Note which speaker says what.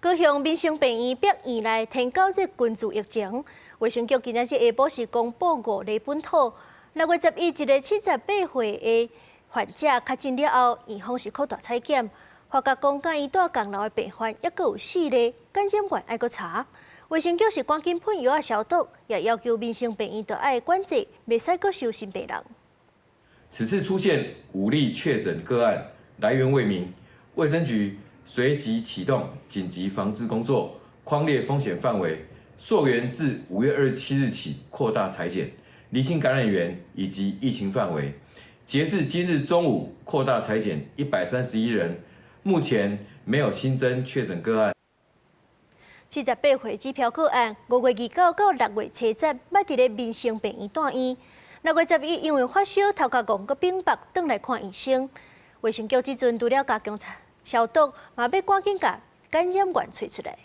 Speaker 1: 高雄民生病院北院內天狗日群聚疫情，衛生局今仔日下晡是公布五例本土。6月11，一个78歲的患者確診了後，院方是擴大採檢，發覺講佮伊蹛仝樓的病患猶閣有四例感染源愛閣查。衛生局是趕緊噴藥仔消毒，也要求民生病院著愛管制，袂使閣收新病人。
Speaker 2: 此次出現五例確診個案，來源未明，衛生局隨即啟動緊急防治工作，匡列風險範圍，溯源自5月27日起擴大採檢，釐清感染源以及疫情範圍。截至今日中午，擴大採檢131人，目前沒有新增確診個案。
Speaker 1: 78歲指標個案，5月29到6月初十，捌佇咧民生病院住院。6月11，因為發燒、頭殼戇閣反腹，轉來看醫生。衛生局這陣除了加強消毒，嘛欲趕緊共感染源揣出來。